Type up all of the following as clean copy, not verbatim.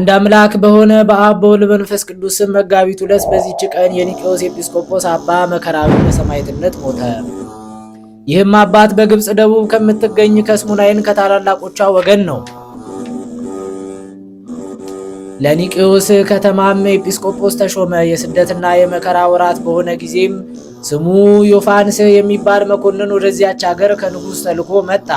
አንድ አምላክ በሆነ በአብ በወልድ በመንፈስ ቅዱስ ስም መጋቢት 2 በዚህች ቀን የኒቄዎስ ኤጲስቆጶስ አባ መከራዊ በሰማዕትነት ሞተ። ይህም አባት በግብፅ ደቡብ ከምትገኝ ከስሙናይን ከታላላቆቿ ወገን ነው። ለኒቄዎስ ከተማም ኤጲስቆጶስ ተሾመ። የስደትና የመከራ ወራት በሆነ ጊዜም ስሙ ዮፋንስ የሚባል መኮንን ወደዚያች ሀገር ከንጉሥ ተልኮ መጣ።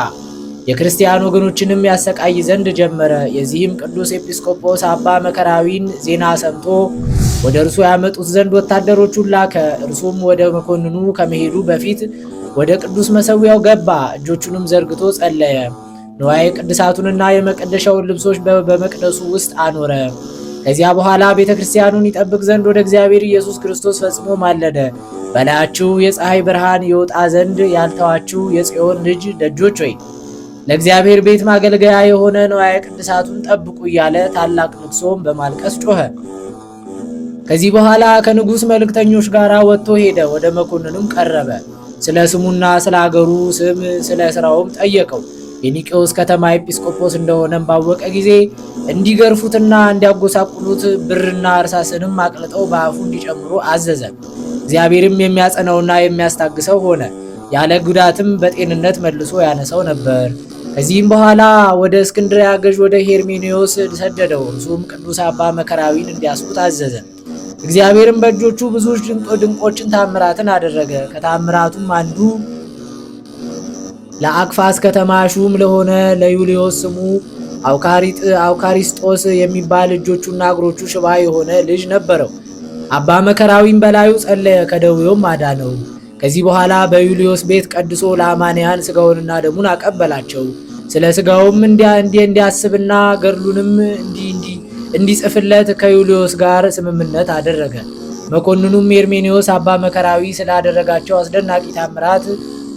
የክርስቲያን ወገኖችንም ያሰቃይ ዘንድ ጀመረ። የዚህም ቅዱስ ኤጲስቆጶስ አባ መከራዊን ዜና ሰምቶ ወደ እርሱ ያመጡት ዘንድ ወታደሮቹን ላከ። እርሱም ወደ መኮንኑ ከመሄዱ በፊት ወደ ቅዱስ መሰዊያው ገባ። እጆቹንም ዘርግቶ ጸለየ። ንዋየ ቅድሳቱንና የመቀደሻውን ልብሶች በመቅደሱ ውስጥ አኖረ። ከዚያ በኋላ ቤተ ክርስቲያኑን ይጠብቅ ዘንድ ወደ እግዚአብሔር ኢየሱስ ክርስቶስ ፈጽሞ ማለደ። በላያችሁ የፀሐይ ብርሃን ይወጣ ዘንድ ያልተዋችሁ የጽዮን ልጅ ደጆች ሆይ፣ ለእግዚአብሔር ቤት ማገልገያ የሆነ ንዋየ ቅድሳቱን ጠብቁ እያለ ታላቅ ልቅሶም በማልቀስ ጮኸ። ከዚህ በኋላ ከንጉሥ መልእክተኞች ጋር ወጥቶ ሄደ። ወደ መኮንኑም ቀረበ። ስለ ስሙና ስለ አገሩ ስም ስለ ስራውም ጠየቀው። የኒቄዎስ ከተማ ኤጲስቆጶስ እንደሆነም ባወቀ ጊዜ እንዲገርፉትና እንዲያጎሳቁሉት ብርና እርሳስንም አቅልጠው በአፉ እንዲጨምሩ አዘዘ። እግዚአብሔርም የሚያጸናውና የሚያስታግሰው ሆነ። ያለ ጉዳትም በጤንነት መልሶ ያነሳው ነበር። ከዚህም በኋላ ወደ እስክንድርያ ገዥ ወደ ሄርሜኔዎስ ሰደደው። እርሱም ቅዱስ አባ መከራዊን እንዲያስሩት አዘዘ። እግዚአብሔርም በእጆቹ ብዙ ድንቆችን ታምራትን አደረገ። ከታምራቱም አንዱ ለአክፋስ ከተማ ሹም ለሆነ ለዩልዮስ ስሙ አውካሪስጦስ የሚባል እጆቹና እግሮቹ ሽባ የሆነ ልጅ ነበረው። አባ መከራዊም በላዩ ጸለየ፣ ከደዌውም አዳነው። ከዚህ በኋላ በዩልዮስ ቤት ቀድሶ ለአማንያን ስጋውንና ደሙን አቀበላቸው። ስለ ስጋውም እንዲያስብና ገድሉንም እንዲጽፍለት ከዩልዮስ ጋር ስምምነት አደረገ። መኮንኑም ኤርሜኔዎስ አባ መከራዊ ስላደረጋቸው አስደናቂ ታምራት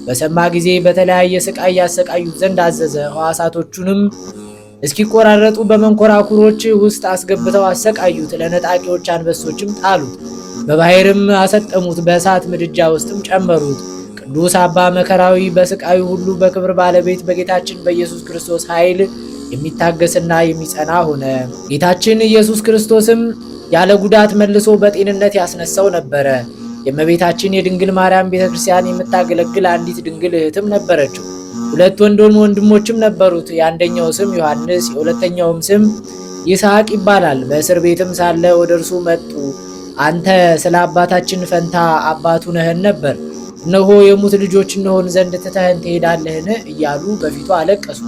በሰማ ጊዜ በተለያየ ስቃይ ያሰቃዩት ዘንድ አዘዘ። ሕዋሳቶቹንም እስኪቆራረጡ በመንኮራኩሮች ውስጥ አስገብተው አሰቃዩት። ለነጣቂዎች አንበሶችም ጣሉት። በባሕርም አሰጠሙት። በእሳት ምድጃ ውስጥም ጨመሩት። ቅዱስ አባ መከራዊ በስቃዩ ሁሉ በክብር ባለቤት በጌታችን በኢየሱስ ክርስቶስ ኃይል የሚታገስና የሚጸና ሆነ። ጌታችን ኢየሱስ ክርስቶስም ያለ ጉዳት መልሶ በጤንነት ያስነሳው ነበረ። የእመቤታችን የድንግል ማርያም ቤተክርስቲያን የምታገለግል አንዲት ድንግል እህትም ነበረችው። ሁለት ወንድሞችም ነበሩት። የአንደኛው ስም ዮሐንስ፣ የሁለተኛውም ስም ይስሐቅ ይባላል። በእስር ቤትም ሳለ ወደ እርሱ መጡ። አንተ ስለ አባታችን ፈንታ አባቱ ነህን ነበር፣ እነሆ የሙት ልጆች እንሆን ዘንድ ትተህን ትሄዳለህን? እያሉ በፊቱ አለቀሱ።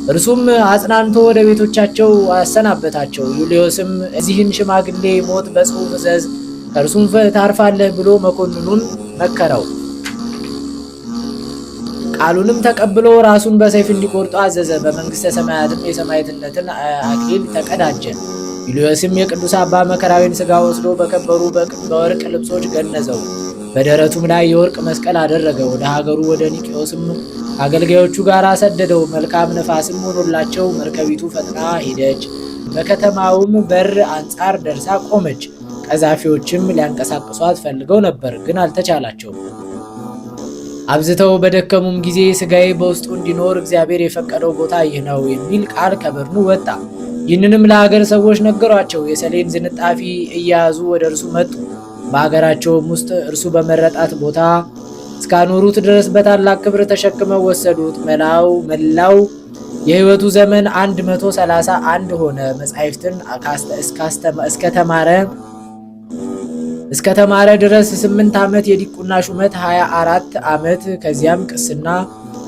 እርሱም አጽናንቶ ወደ ቤቶቻቸው አሰናበታቸው። ዩልዮስም እዚህን ሽማግሌ ሞት በጽሑፍ እዘዝ፣ ከእርሱም ታርፋለህ ብሎ መኮንኑን መከረው። ቃሉንም ተቀብሎ ራሱን በሰይፍ እንዲቆርጡ አዘዘ። በመንግስተ ሰማያትም የሰማዕትነትን አክሊል ተቀዳጀ። ዩልዮስም የቅዱስ አባ መከራዊን ስጋ ወስዶ በከበሩ በወርቅ ልብሶች ገነዘው። በደረቱም ላይ የወርቅ መስቀል አደረገ። ወደ ሀገሩ ወደ ኒቄዎስም አገልጋዮቹ ጋር ሰደደው። መልካም ነፋስም ሆኖላቸው መርከቢቱ ፈጥና ሄደች። በከተማውም በር አንጻር ደርሳ ቆመች። ቀዛፊዎችም ሊያንቀሳቅሷት ፈልገው ነበር፣ ግን አልተቻላቸውም። አብዝተው በደከሙም ጊዜ ስጋዬ በውስጡ እንዲኖር እግዚአብሔር የፈቀደው ቦታ ይህ ነው የሚል ቃል ከበድኑ ወጣ። ይህንንም ለሀገር ሰዎች ነገሯቸው። የሰሌን ዝንጣፊ እየያዙ ወደ እርሱ መጡ። በሀገራቸውም ውስጥ እርሱ በመረጣት ቦታ እስካኖሩት ድረስ በታላቅ ክብር ተሸክመው ወሰዱት። መላው የሕይወቱ ዘመን 131 ሆነ። መጻሕፍትን እስከተማረ ድረስ 8 ዓመት የዲቁና ሹመት 24 ዓመት፣ ከዚያም ቅስና፣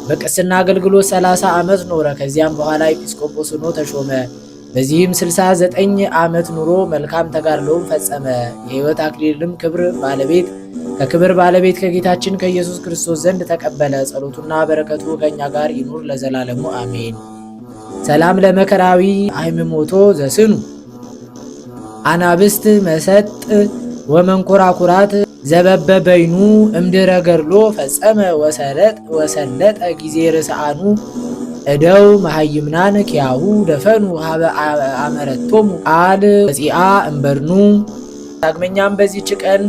በቅስና አገልግሎት 30 ዓመት ኖረ። ከዚያም በኋላ ኤጲስቆጶስ ሆኖ ተሾመ። በዚህም 69 ዓመት ኑሮ መልካም ተጋድሎውን ፈጸመ። የሕይወት አክሊልም ክብር ባለቤት ከክብር ባለቤት ከጌታችን ከኢየሱስ ክርስቶስ ዘንድ ተቀበለ። ጸሎቱና በረከቱ ከእኛ ጋር ይኑር ለዘላለሙ አሜን። ሰላም ለመከራዊ አይምሞቶ ዘስኑ አናብስት መሰጥ ወመንኮራኩራት ዘበበበይኑ እምድረ ገድሎ ፈጸመ ወሰለጥ ወሰለጠ ጊዜ ርስአኑ እደው መሃይምናን ኪያሁ ደፈኑ ሀበ አመረቶሙ ቃል ወፂአ እምበድኑ። ዳግመኛም በዚህች ቀን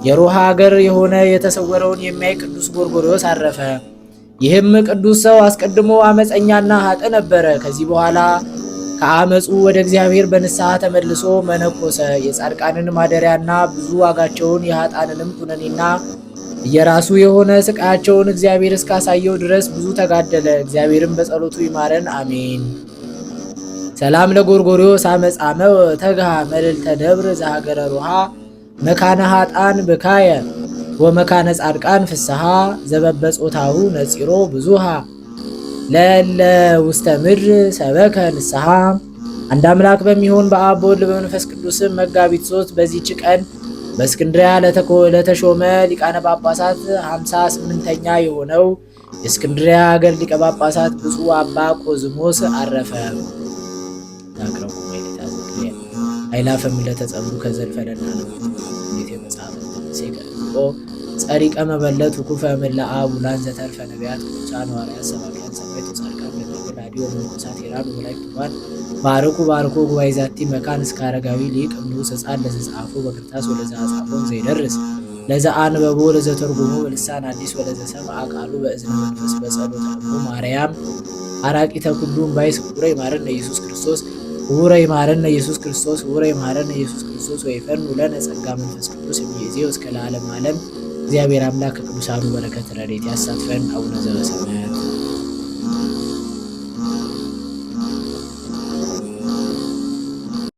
የሮሃ ሀገር የሆነ የተሰወረውን የሚያይ ቅዱስ ጎርጎርዮስ አረፈ። ይህም ቅዱስ ሰው አስቀድሞ አመፀኛና ሀጥ ነበረ። ከዚህ በኋላ ከአመፁ ወደ እግዚአብሔር በንስሐ ተመልሶ መነኮሰ። የጻድቃንን ማደሪያና ብዙ ዋጋቸውን የኃጥአንንም ኩነኔና የራሱ የሆነ ስቃያቸውን እግዚአብሔር እስካሳየው ድረስ ብዙ ተጋደለ። እግዚአብሔርም በጸሎቱ ይማረን፣ አሜን። ሰላም ለጎርጎርዮስ አመጻመ ተግሃ መልዕልተ ደብር ዘሀገረ ሮሃ መካነ ኃጥአን ብካየ ወመካነ ጻድቃን ፍስሐ ዘበበጾታሁ ነጺሮ ብዙሃ ለለ ውስተ ምድር ሰበከ ንስሐ። አንድ አምላክ በሚሆን በአብ በወልድ በመንፈስ ቅዱስም መጋቢት 3 በዚህች ቀን በእስክንድሪያ ለተሾመ ሊቃነ ጳጳሳት 58ኛ የሆነው የእስክንድሪያ ሀገር ሊቀ ጳጳሳት ብፁዕ አባ ቆዝሞስ አረፈ። አይላፈም ለተጸምዱ ከዘልፈለና ነው ጸሪቀ መበለት ኩፈ ምልአ ቡላን ዘተርፈ ነቢያት ቅዱሳን ሐዋርያት ሰባክያን ሰማዕታት ወጻድቃን ደናግል አዲዮ መነኮሳት ሄራን ወመላእክት ትጉሃን ባርኩ ባርኮ ጉባኤ ዛቲ መካን እስከ አረጋዊ ሊቅ እምንዑስ ሕፃን ለዘጻፎ በክርታስ ወለዘ አጻፎም ዘይደርስ ለዘ አንበቦ ለዘተርጉሞ በልሳን አዲስ ወለዘሰምዐ ቃሉ በእዝነ መንፈስ በጸሎተ እሙ ማርያም አራቂተ ኩሉ እምባይ ስኩረ ይማረነ ኢየሱስ ክርስቶስ ውረ ይማረነ ኢየሱስ ክርስቶስ ውረ ይማረነ ኢየሱስ ክርስቶስ ወይፈኑ ለነ ጸጋ መንፈስ ቅዱስ እምይእዜው እስከ ለዓለም ዓለም። እግዚአብሔር አምላክ ከቅዱሳኑ በረከት ረድኤት ያሳትፈን። አቡነ ዘበሰማያት።